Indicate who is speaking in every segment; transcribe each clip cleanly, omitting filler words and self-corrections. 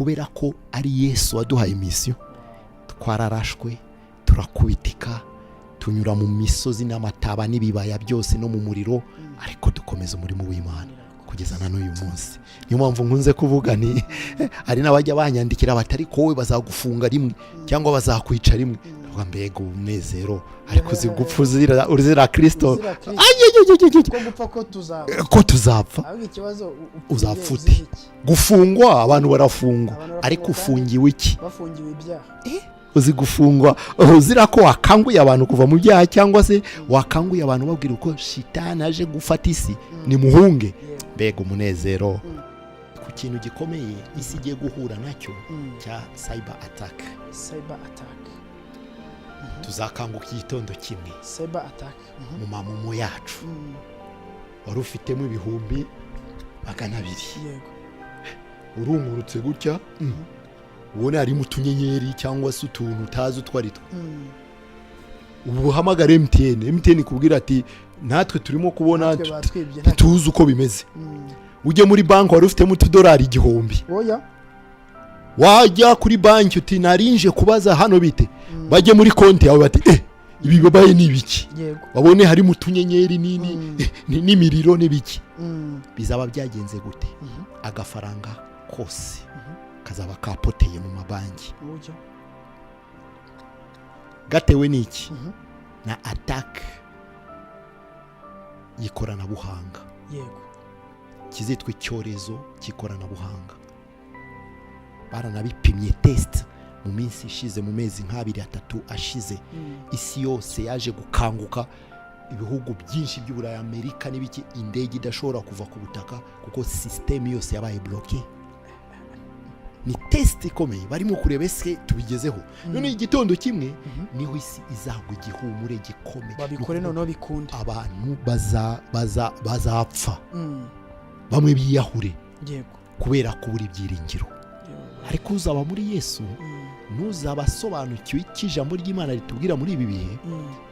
Speaker 1: Kubera ko ari Yesu waduhaye mission, twararashwe, turakubitika, tunyura mu misozi n'amataba n'ibibaya byose no mu muriro, ariko dukomeza umurimo w'Imana kugeza na n'uyu munsi. Niyo mpamvu nkunze kuvuga ni hari n'abajya banyandikira batari ko wowe bazagufunga rimwe cyangwa bazakwica rimwe. Ndavuga, mbega umunezero! Ariko uzi gupfa uzira Kirisito?
Speaker 2: Uzira Kristo.
Speaker 1: Ayayayayay!
Speaker 2: Ko gupfa ko tuzapfa.
Speaker 1: Ko tuzapfa.
Speaker 2: Ahubwo ikibazo upfuye
Speaker 1: Uzapfa ute?
Speaker 2: uzize iki?
Speaker 1: Gufungwa, abantu barafungwa.
Speaker 2: Abantu barafungwa.
Speaker 1: Ariko
Speaker 2: Kandi
Speaker 1: ufungiwe iki?
Speaker 2: bafungiwe ibyaha.
Speaker 1: Uzi gufungwa uzira ko wakanguye abantu kuva mu byaha, cyangwa se wakanguye abantu babwira uko shitani aje gufata isi, nimuhunge? Mbega umunezero! Ku kintu gikomeye isi igiye guhura nacyo cya cyber attack.
Speaker 2: Cyber attack.
Speaker 1: Tuzakanguka igitondo kimwe
Speaker 2: Cyber attack.
Speaker 1: Mu maMoMo yacu wari ufitemo 200,000, urungurutse gutya, ubone harimo utunyenyeri cyangwa se utuntu utazi utwo ari two. Ubu uhamagara MTN, MTN ikubwira ati: "Natwe turimo kubona
Speaker 2: Natwe batwibye, nta
Speaker 1: ntituzi uko bimeze." Ujye muri banki, wari ufitemo utudolari 1000,
Speaker 2: Oya.
Speaker 1: wajya kuri banki uti: "Narinje kubaza hano bite?" Bajye muri konti yawe bati: "Eh, ibi bibaye ni ibiki?" Babone harimo utunyenyeri nini n'imiriro n'ibiki. Bizaba byagenze gute? Agafaranga kose kazaba kapoteye mu mabanki.
Speaker 2: Oya.
Speaker 1: Gatewe n'iki? Na attaque y'ikoranabuhanga kizitwa icyorezo cy'ikoranabuhanga. Baranabipimye, test, mu minsi ishize, mu mezi nk'abiri atatu ashize. Isi yose yaje gukanguka, ibihugu byinshi by'Uburayi, Amerika n'ibiki, indege idashobora kuva ku butaka kuko système yose yabaye bloqué. Ni test ikomeye barimo kureba ese tubigezeho. None igitondo kimwe niho isi izagwa igihumure gikomeye.
Speaker 2: Babikore noneho bikunde.
Speaker 1: Abantu bazapfa, bamwe biyahure kubera kubura ibyiringiro. Ariko uzaba muri Yesu, ntuzaba asobanukiwe icyo ijambo ry'Imana ritubwira muri ibi bihe,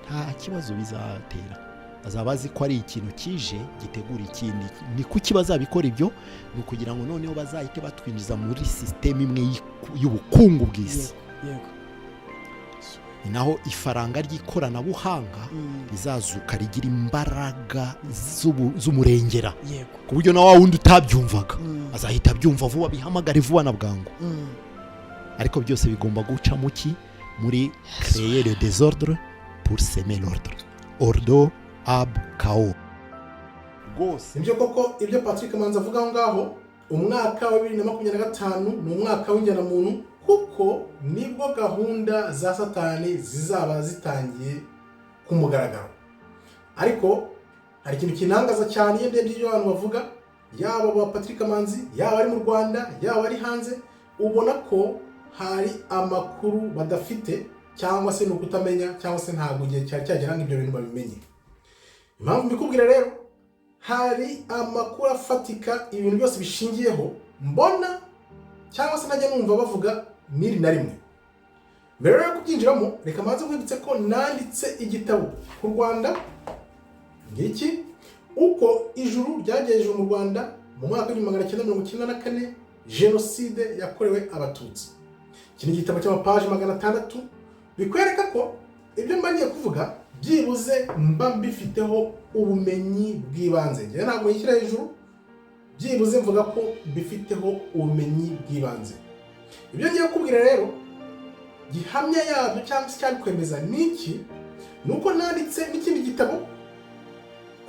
Speaker 1: nta kibazo bizatera. Azaba azi ko ari ikintu kije gitegura ikindi. Ni kuki bazabikora ibyo? Ni ukugira ngo noneho bazahite batwinjiza muri système imwe y'ubukungu bw'isi.
Speaker 2: yego yego
Speaker 1: Ni naho ifaranga ry'ikoranabuhanga rizazuka rigira imbaraga z'umurengera, ku buryo na wa wundi utabyumvaga azahita abyumva vuba, bihamagare vuba na bwangu. Ariko byose bigomba guca mu ki? Muri créer le désordre pour semer l'ordre, ordo ab chao rwose.
Speaker 3: Nibyo koko ibyo Patrick Manzi avuga aho ngaho. Umwaka wa 2025 ni umwaka w'injyanamuntu, kuko nibwo gahunda za Satani zizaba zitangiye ku mugaragaro. Ariko hari ikintu kintangaza cyane iyo ndebye ibyo abantu bavuga, yaba ba Patrick Manzi, yaba ari mu Rwanda, yaba ari hanze, ubona ko hari amakuru badafite, cyangwa se ni ukutamenya, cyangwa se ntabwo igihe cyari cyagera ngo ibyo bintu babimenye. Impamvu mbikubwira rero, hari amakuru afatika ibintu byose bishingiyeho mbona cyangwa se najya numva bavuga n'iri na rimwe. Mbere rero yo kubyinjiramo, reka mbanze nkwibutse ko nanditse igitabo ku Rwanda, ngiki, uko ijuru ryagejejwe mu Rwanda mu mwaka wa 1994, jenoside yakorewe Abatutsi. Iki ni igitabo cy'amapaji 600, bikwereka ko ibyo mba ngiye kuvuga byibuze mba mbifiteho ubumenyi bw'ibanze. Njyewe ntabwo nyishyira hejuru, byibuze mvuga ko mbifiteho ubumenyi bw'ibanze. Ibyo ngiye kukubwira rero, gihamya yabyo cyangwa se icyabikwemeza ni iki? Ni uko nanditse n'ikindi gitabo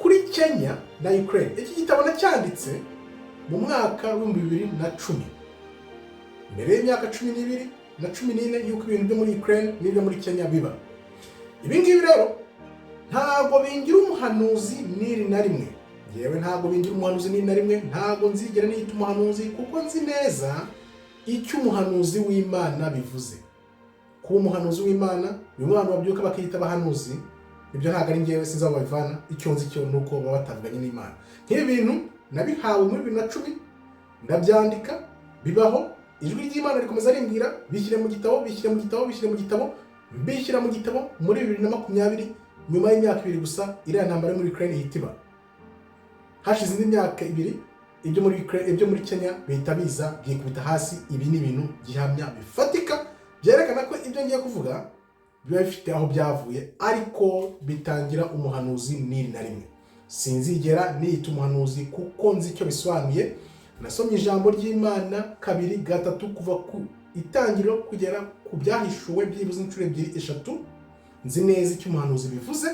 Speaker 3: kuri Kenya na Ukraine. Iki gitabo nacyanditse mu mwaka wa 2010, mbere y'imyaka 12 na 14 y'uko ibintu byo muri Ukraine n'ibyo muri Kenya biba. Ibi ngibi rero ntabwo bingira umuhanuzi n'iri na rimwe. Yewe, ntabwo bingira umuhanuzi n'iri na rimwe. Ntabwo nzigera niyita umuhanuzi, kuko nzi neza icyo umuhanuzi w'Imana bivuze. Kuba umuhanuzi w'Imana, bimwe abantu babyuka bakiyita abahanuzi, ibyo ntabwo ari ngewe, sinzi aho babivana. Icyo nzi cyo ni uko baba batavuganye n'Imana. Nk'ibi bintu nabihawe muri 2010, ndabyandika, bibaho. Ijwi ry'Imana rikomeza rimbwira: "Bishyire mu gitabo, bishyire mu gitabo, bishyire mu gitabo." Mbishyira mu gitabo muri 2020, nyuma y'imyaka 2 gusa iriya ntambara yo muri Ukraine ihita iba. Hashize indi myaka 2 Ibyo muri Ukraine, ibyo muri Kenya bihita biza byikubita hasi. Ibi ni ibintu gihamya bifatika byerekana ko ibyo ngiye kuvuga biba bifite aho byavuye, ariko bitangira umuhanuzi n'iri na rimwe. Sinzigera niyita umuhanuzi kuko nzi icyo bisobanuye. Nasomye ijambo ry'Imana kabiri, gatatu, kuva ku itangiriro kugera ku Byahishuwe, byibuze inshuro ebyiri, eshatu. Nzi neza icyo umuhanuzi bivuze.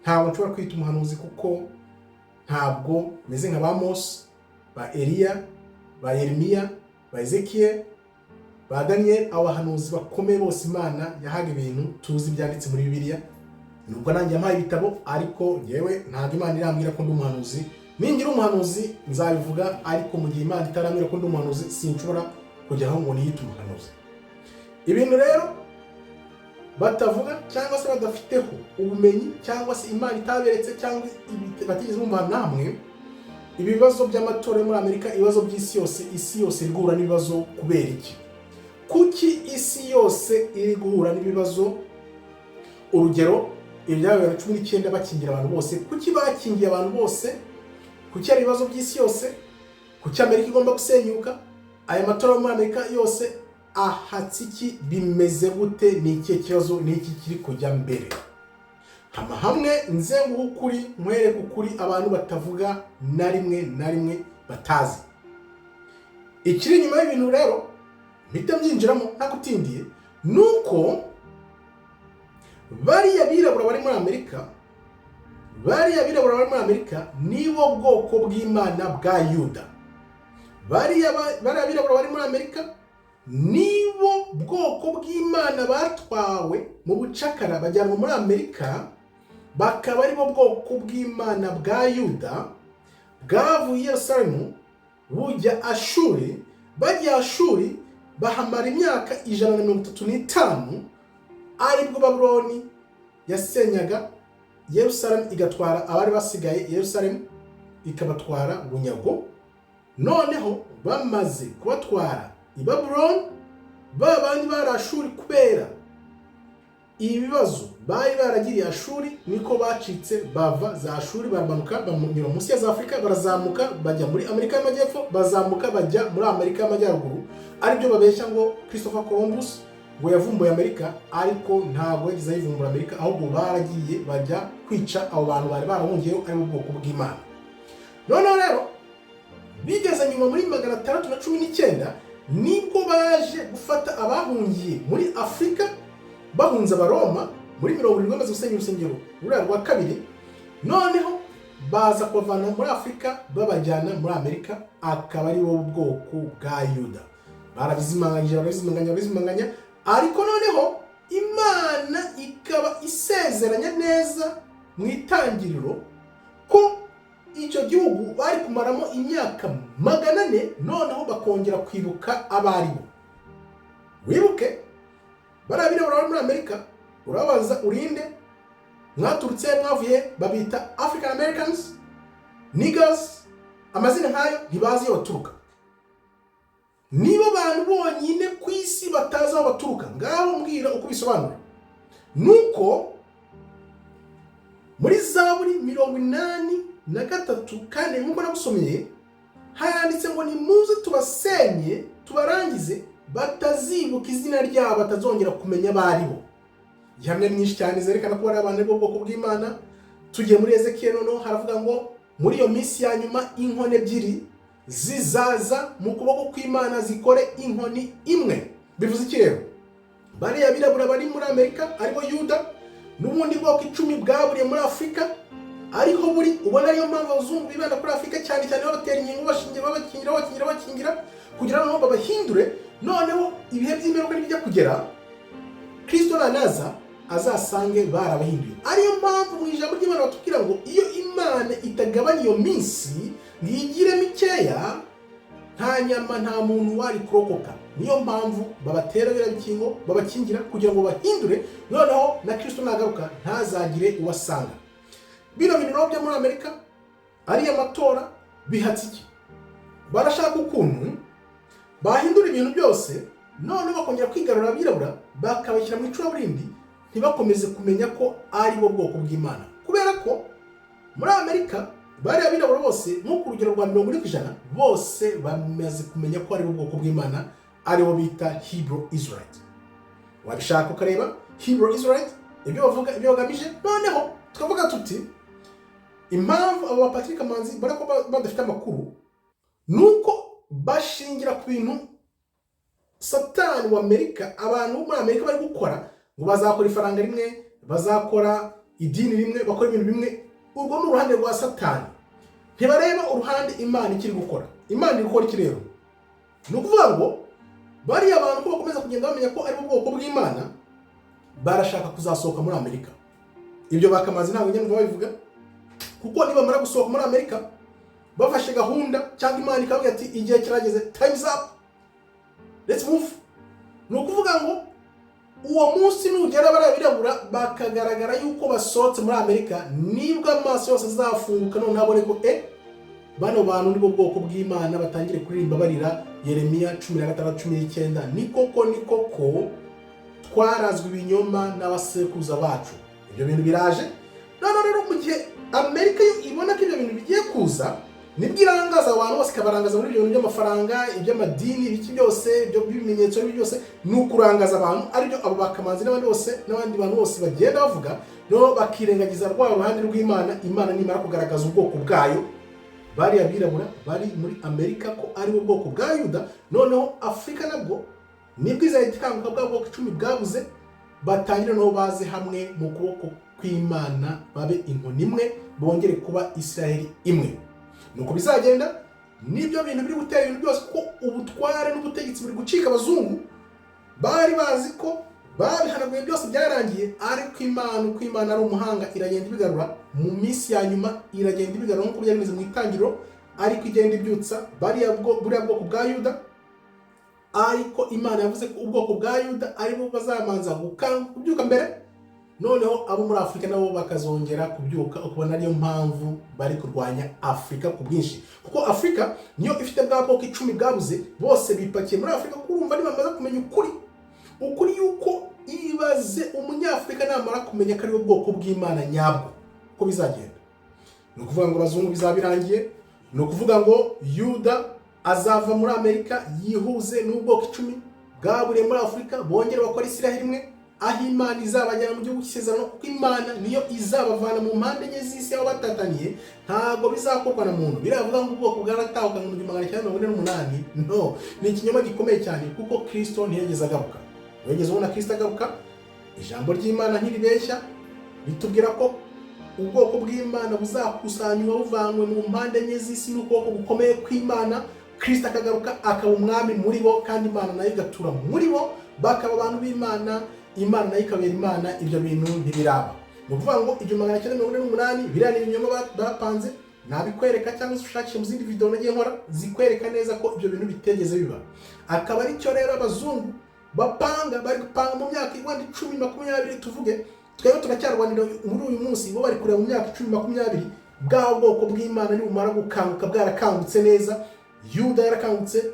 Speaker 3: Ntabwo nshobora kwita umuhanuzi kuko ntabwo meze nka ba Mose, ba Eliya, ba Yeremiya, ba Ezekiel, ba Daniel, abo bahanuzi bakomeye bose Imana yahaga ibintu tuzi byanditse muri Bibiliya. Nubwo nanjye yampaye ibitabo, ariko yewe ntabwo Imana irambwira ko ndi umuhanuzi. Ningira umuhanuzi nzabivuga, ariko mu gihe Imana itarambwira ko ndi umuhanuzi, sinshobora kujyaho ngo niyite umuhanuzi. Ibintu rero batavuga cyangwa se badafiteho ubumenyi, cyangwa se Imana itaberetse, cyangwa batigeze bumva namwe, ibibazo by'amatora yo muri Amerika, ibibazo by'isi yose, isi yose iri guhura n'ibibazo kubera iki? Kuki isi yose iri guhura n'ibibazo? Urugero, ibya 2019 bakingira abantu bose. Kuki bakingiye abantu bose? Kuki hari ibibazo by'isi yose? Kuki Amerika igomba gusenyuka? Aya matora yo muri Amerika yose ahatse iki? Bimeze gute? Ni ikihe kibazo? Ni iki kiri kujya mbere? Hama hamwe nze nguhe ukuri, nkwereke ukuri abantu batavuga na rimwe na rimwe, batazi ikiri inyuma y'ibintu. Rero mpita mbyinjiramo ntagutindiye, nuko bariya birabura bari muri Amerika, bariya birabura bari muri Amerika nibo bwoko bw'Imana bwa Yuda. Bariya birabura bari muri Amerika nibo bwoko bw'Imana batwawe mu bucakara bajyanwa muri Amerika, bakaba aribo bwoko bw'Imana bwa Yuda bwavuye i Yerusalemu bujya Ashuri. Bajya Ashuri bahamara imyaka 135, aribwo Babuloni yasenyaga Yerusalemu, igatwara abari basigaye Yerusalemu, ikabatwara bunyago. Noneho bamaze kubatwara i Babuloni, ba bandi bari Ashuri, kubera ibibazo bari baragiriye Ashuri, niko bacitse bava za Ashuri, baramanuka banyura munsi ya za Afurika, barazamuka bajya muri Amerika y'Amajyepfo, bazamuka bajya muri Amerika y'Amajyaruguru, aribyo babeshya ngo Christopher Columbus ngo yavumbuye Amerika, ariko ntabwo yagize ayivumbura Amerika, ahubwo baragiye bajya kwica abo bantu bari barahungiyeho, ari bo bwoko bw'Imana. Noneho rero bigeze nyuma muri 619, nibwo baje gufata abahungiye muri Afurika bahunze Abaroma muri 70, bamaze gusenya urusengero ruriya rwa kabiri. Noneho baza kubavana muri Afurika babajyana muri Amerika, akaba ari bo bwoko bwa Yuda. Barabizimanganyije, barabizimanganya, barabizimanganya, ariko noneho Imana ikaba isezeranya neza mu Itangiriro ko icyo gihugu bari kumaramo imyaka 400, noneho bakongera kwibuka abo ari bo. Wibuke bariya birabura bari muri Amerika, urabaza urinde, mwaturutse, mwavuye, babita African Americans, niggers, amazina nk'ayo, ntibazi iyo baturuka. Nibo bantu bonyine ku isi batazi aho baturuka. Ngaho mbwira uko bisobanura. Nuko muri Zaburi 83:4, nk'uko nagusomeye, handitse ngo: "Nimuze tubasenye tubarangize, batazibuka izina ryabo, batazongera kumenya abo ari bo." Gihamya nyinshi cyane zerekana ko bari abantu b'ubwoko bw'Imana. Tugiye muri Ezekiel, noneho haravuga ngo muri iyo minsi ya nyuma inkoni ebyiri zizaza mu kuboko kw'Imana zikore inkoni imwe. Bivuze iki rero? Bariya birabura bari muri Amerika, aribo Yuda, n'ubundi bwoko 10 bwaburiye muri Afurika, ariho buri ubona. Ariyo mpamvu abazungu bibanda kuri Afurika cyane cyane, babatera inkingo, bashingira, babakingira, babakingira, babakingira, kugira ngo babahindure. Noneho ibihe by'imperuka nibijya kugera, Kristo nanaza azasange barabahinduye. Ariyo mpamvu mu ijambo ry'Imana batubwira ngo iyo Imana itagabanya iyo minsi ngo igire mikeya, nta nyama, nta muntu wari kurokoka. Niyo mpamvu babatera biriya bikingo, babakingira kugira ngo bahindure, noneho na Kristo nagaruka ntazagire uwasanga. Bino bintu rero byo muri Amerika, ariya matora, bihatse iki? Barashaka ukuntu bahindura ibintu byose, noneho bakongera kwigarura abirabura, bakabashyira mu icuraburindi, ntibakomeze kumenya ko ari bo bwoko bw'Imana, kubera ko muri Amerika Bariya birabura bose, nko ku rugero rwa 40%, bose bamaze kumenya ko ari bo bwoko bw'Imana, aribo bita Hebrew Israelite. Wabishaka ukareba Hebrew Israelite, ibyo bavuga, ibyo bagamije. Noneho tukavuga tuti impamvu abo ba Patrick Manzi mbona ko badafite amakuru, ni uko bashingira ku bintu Satani wa Amerika, abantu bo muri Amerika bari gukora, ngo bazakora ifaranga rimwe, bazakora idini rimwe, bakora ibintu bimwe. Urwo ni uruhande rwa Satani, ntibareba uruhande Imana ikiri gukora. Imana iri gukora iki rero? Ni ukuvuga ngo bariya bantu ko bakomeza kugenda bamenya ko ari bo bwoko bw'Imana, barashaka kuzasohoka muri Amerika. Ibyo bakamaze ntabwo njya numva babivuga, kuko nibamara gusohoka muri Amerika bafashe gahunda, cyangwa Imana ikababwira ati igihe kirageze, time's up, let's move. Ni ukuvuga ngo uwo munsi nugera, bariya birabura bakagaragara yuko basohotse muri Amerika, nibwo amaso yose azafunguka, noneho abone ko bano bantu nibo bwoko bw'Imana, batangire kuririmba barira Yeremiya 16:19: "Ni koko, ni koko, twarazwe ibinyoma n'abasekuruza bacu." Ibyo bintu biraje. Noneho rero mu gihe Amerika yo ibona ko ibyo bintu bigiye kuza, nibwo irangaza abantu bose, ikabarangaza muri ibyo bintu by'amafaranga, iby'amadini, ibiki byose, ibyo by'ibimenyetso, n'ibyo byose ni ukurangaza abantu, aribyo abo bakamanzi n'abandi bose n'abandi bantu bose bagenda bavuga. Noneho bakirengagiza rwa ruhande rw'Imana. Imana nimara kugaragaza ubwoko bwayo, bariya birabura bari muri Amerika, ko ari bo bwoko bwa Yuda, noneho Afurika nabwo nibwo izahita ikanguka, bwa bwoko 10 bwabuze, batangire noneho baze hamwe mu kuboko kw'Imana, babe inkoni imwe, bongere kuba Israheli imwe. Nuko bizagenda. Nibyo bintu biri gutera ibintu byose, kuko ubutware n'ubutegetsi buri gucika. Abazungu bari bazi ko babihanaguye byose, byarangiye, ariko Imana, uko Imana ari umuhanga, iragenda ibigarura mu minsi ya nyuma, iragenda ibigarura nk'uko byari bimeze mu itangiriro, ariko igenda ibyutsa buriya bwoko bwa Yuda. Ariko Imana yavuze ko ubwoko bwa Yuda aribo bazamanza kubyuka mbere, noneho abo muri Afurika nabo bakazongera kubyuka. Ukabona ariyo mpamvu bari kurwanya Afurika ku bwinshi, kuko Afurika niyo ifite bwa bwoko 10 bwabuze, bose bipakiye muri Afurika. Kuko urumva nibamaze kumenya ukuri, ukuri yuko, ibaze Umunyafurika namara kumenya ko ari we bwoko bw'Imana nyabwo, uko bizagenda. Ni ukuvuga ngo abazungu bizaba birangiye. Ni ukuvuga ngo Yuda azava muri Amerika yihuze n'ubwoko 10 bwaburiye muri Afurika, bongere bakora Isiraheli imwe, aho Imana izabajyana mu gihugu cy'isezerano, kuko Imana niyo izabavana mu mpande enye z'isi aho batataniye. Ntabwo bizakorwa na muntu. Biravuga ngo ubwoko bwaratahuka mu 1948. No ni ikinyoma gikomeye cyane, kuko Kirisito ntiyigeze agaruka. Wigeze ubona Kirisito agaruka? Ijambo ry'Imana ntiribeshya, ritubwira ko ubwoko bw'Imana buzakusanywa buvanywe mu mpande enye z'isi n'ukuboko gukomeye kw'Imana, Kirisito akagaruka akaba umwami muri bo, kandi Imana nayo igatura muri bo, bakaba abantu b'Imana, Imana nayo ikabera Imana. Ibyo bintu ntibiraba. Ni ukuvuga ngo 1948 biriya ni ibinyoma bapanze. Nabikwereka, cyangwa se ushakishe mu zindi video nagiye nkora zikwereka neza ko ibyo bintu bitegeze biba. Akaba aricyo rero abazungu bapanga, bari gupanga mu myaka wenda 10, 20 tuvuge. Twebwe turacyarwanira muri uyu munsi, bo bari kureba mu myaka 10, 20. Bwa bwoko bw'Imana nibumara gukanguka, bwarakangutse neza, Yuda yarakangutse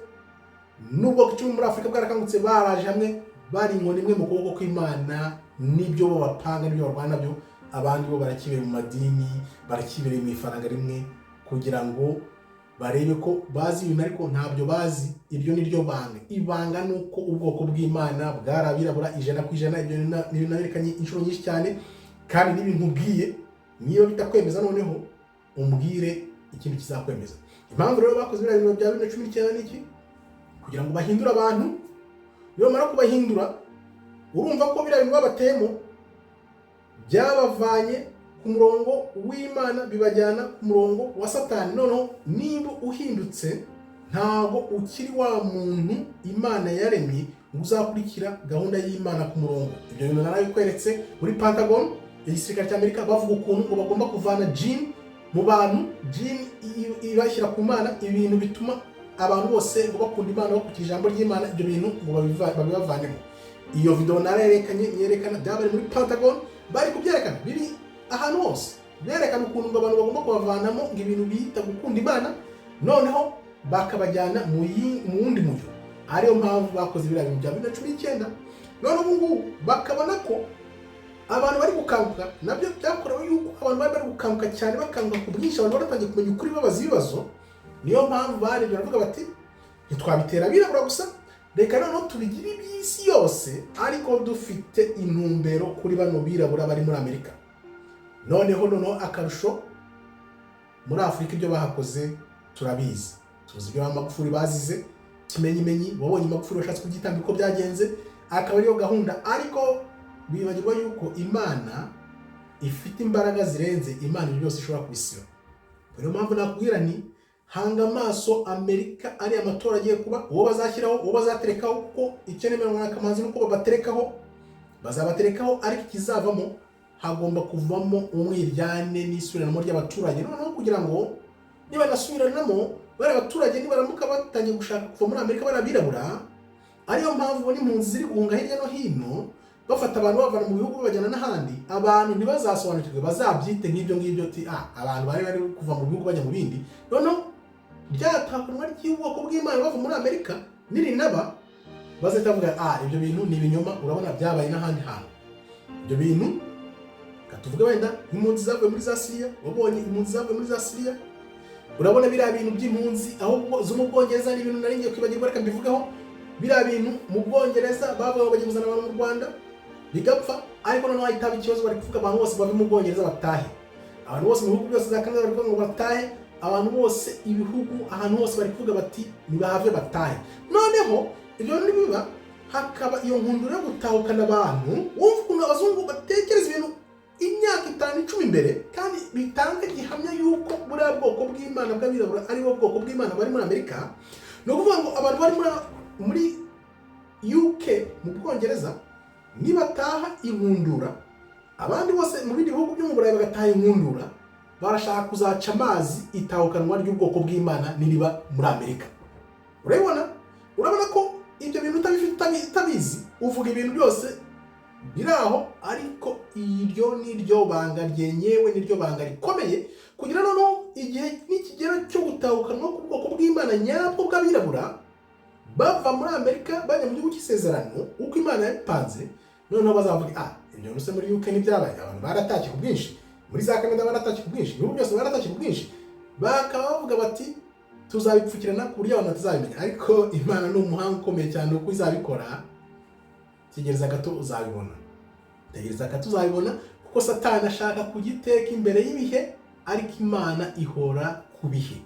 Speaker 3: n'ubwoko 10 muri Afurika bwarakangutse, baraje hamwe, bari inkoni imwe mu kuboko kw'Imana. N'ibyo bo bapanga, n'ibyo barwana nabyo. Abandi bo barakibereye mu madini, barakibereye mu ifaranga rimwe, kugira ngo barebe ko bazi ibintu, ariko ntabyo bazi. Iryo ni ryo banga. Ibanga ni uko ubwoko bw'Imana bwari abirabura 100%. Ibyo ni ibintu naberekanye inshuro nyinshi cyane, kandi n'ibintu ubwiye niba bitakwemeza, noneho umbwire ikintu kizakwemeza. Impamvu rero bakoze biriya bintu bya 2019 ni iki? Kugira ngo bahindure abantu. Nibamara kubahindura, urumva ko biriya bintu babateyemo byabavanye ku murongo w'Imana, bibajyana ku murongo wa Satani. Noneho niba uhindutse, ntabwo ukiri wa muntu Imana yaremye ngo uzakurikira gahunda y'Imana ku murongo. Ibyo bintu narabikweretse muri Pentagon, igisirikare cy'Amerika, bavuga ukuntu ngo bagomba kuvana jini mu bantu, jini ibashyira ku Mana, ibintu bituma abantu bose ngo bakunda Imana, bakurikira ijambo ry'Imana. Ibyo bintu ngo babibavanemo. Iyo video narayerekanye, yerekana byabaye muri Pentagon, bari kubyerekana biri ahantu hose, berekana ukuntu ngo abantu bagomba kubavanamo ngo ibintu bita gukunda Imana, noneho bakabajyana mu wundi mujyo. Ariyo mpamvu bakoze biriya bintu bya 2019. None ubu ngubu bakabona ko Abantu bari gukanguka, nabyo byakorewe yuko abantu bari bari gukanguka cyane, bakanguka ku bwinshi, abantu baratangiye kumenya ukuri, babaza ibibazo. Niyo mpamvu barebye baravuga bati: "Ntitwabitera abirabura gusa, reka noneho tubigire iby'isi yose, ariko dufite intumbero kuri bano birabura bari muri Amerika." Noneho akarusho, muri Afurika ibyo bahakoze turabizi, tuzi ibyo ba Magufuli bazize. Kimenyimenyi wabonye Magufuli washatse kubyitambika uko byagenze, akaba ariyo gahunda, ariko bibagirwa yuko Imana ifite imbaraga zirenze. Imana ibyo byose ishobora kubisiba. Niyo mpamvu nakubwira ni hanga amaso Amerika, ari amatora agiye kuba, uwo bazashyiraho, uwo bazaterekaho, kuko icyo nemeranywa na Kamanzi nuko babaterekaho, bazabaterekaho, ariko ikizavamo hagomba kuvamo umwiryane n'isubiranamo ry'abaturage. Noneho kugira ngo nibanasubiranamo bariya abaturage, nibaramuka batangiye gushaka kuva muri Amerika, bari abirabura, ariyo mpamvu ubona impunzi ziri guhunga hirya no hino, bafata abantu babavana mu bihugu babajyana n'ahandi, abantu ntibazasobanukirwe, bazabyite nk'ibyo ngibyo, ati abantu bari bari kuva mu bihugu bajya mu bindi. Noneho ryatakanwa ry'ubwoko bw'Imana bava muri Amerika nirinaba, bazahita bavuga: "Ah, ibyo bintu ni ibinyoma, urabona byabaye n'ahandi hantu." Ibyo bintu, reka tuvuge wenda nk'impunzi zavuye muri za Siriya, wabonye impunzi zavuye muri za Siriya, urabona biriya bintu by'impunzi ahubwo zo mu Bwongereza, ni ibintu nari ngiye kwibagirwa, reka mbivugeho. Biriya bintu mu Bwongereza bavuga ngo bagiye kuzana abantu mu Rwanda bigapfa, ariko noneho hahita haba ikibazo, bari kuvuga abantu bose bave mu Bwongereza batahe, abantu bose mu bihugu byose za Canada bari kuvuga ngo batahe, abantu bose, ibihugu, ahantu hose bari kuvuga bati nibahave batahe. Noneho ibyo nibiba, hakaba iyo nkundura yo gutahukana abantu, wumva ukuntu abazungu batekereza ibintu imyaka 5, 10 imbere, kandi bitanga gihamya y'uko buriya bwoko bw'Imana bw'abirabura ari bo bwoko bw'Imana bari muri Amerika. Ni ukuvuga ngo abantu bari muri UK, mu Bwongereza, nibataha inkundura, abandi bose mu bindi bihugu byo mu Burayi bagataha inkundura, barashaka kuzaca amazi itahukanwa ry'ubwoko bw'Imana niriba muri Amerika. Urabibona, urabona ko ibyo bintu utabifite, utabizi, uvuga ibintu byose biri aho, ariko iryo ni ryo banga ryenyewe, ni ryo banga rikomeye, kugira noneho igihe nikigera cyo gutahukanwa k'ubwoko bw'Imana nyabwo bw'abirabura bava muri Amerika bajya mu gihugu cy'isezerano uko Imana yabipanze, noneho bazavuga: "Ah, ibyo se muri UK ntibyabaye? Abantu baratashye ku bwinshi, muri za Canada baratashye ku bwinshi, ibihugu byose baratashye ku bwinshi." Bakaba bavuga bati: "Tuzabipfukirana ku buryo abantu batazabimenya." Ariko Imana ni umuhanga ukomeye cyane, uko izabikora, tegereza gato uzabibona, tegereza gato uzabibona, kuko Satani ashaka kugiteka imbere y'ibihe, ariko Imana ihora ku bihe.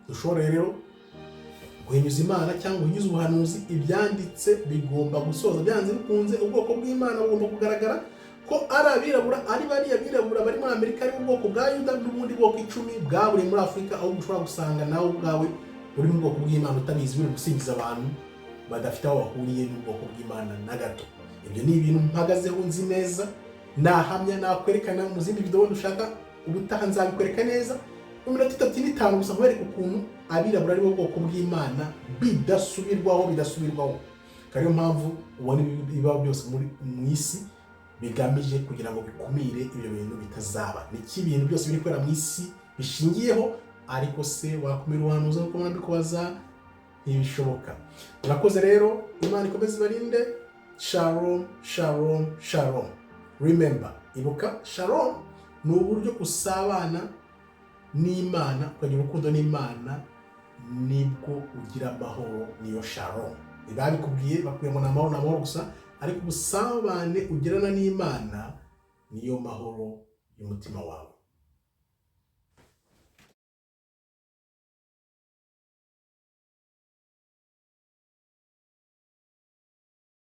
Speaker 3: Dushobora rero guhinyuza Imana cyangwa guhinyuza ubuhanuzi. Ibyanditse bigomba gusoza byanze bikunze. Ubwoko bw'Imana bugomba kugaragara ko ari abirabura, ari bariya birabura bari muri Amerika, ari ubwoko bwa Yuda n'ubundi bwoko 10 bwaburiye muri Afurika, aho ushobora gusanga nawe ubwawe uri mu bwoko bw'Imana utabizi, uri gusingiza abantu badafite aho bahuriye n'ubwoko bw'Imana na gato. Ibyo ni ibintu mpagazeho, nzi neza, nahamya, nakwerekana mu zindi video ushaka ubutaha, nzabikwereka neza mu minota 3 n'5 gusa, nkwereka ukuntu abirabura ari bo bwoko bw'Imana bidasubirwaho, bidasubirwaho. Akaba ariyo mpamvu ubona ibi bibaho byose muri mu isi bigamije kugira ngo bikumire ibyo bintu bitazaba. Niki ibintu byose biri kubera mu isi bishingiyeho. Ariko se wakumira ubuhanuzi nk'uko mbikubaza? Ntibishoboka. Murakoze rero, Imana ikomeze ibarinde. Shalom, shalom, shalom. Remember, ibuka, shalom ni uburyo usabana n'Imana, ukagira urukundo n'Imana, nibwo ugira amahoro, niyo shalom. Ntibabikubwiye, bakubwiye ngo ni amahoro, ni amahoro gusa, ariko ubusabane ugirana n'Imana niyo mahoro y'umutima wawe.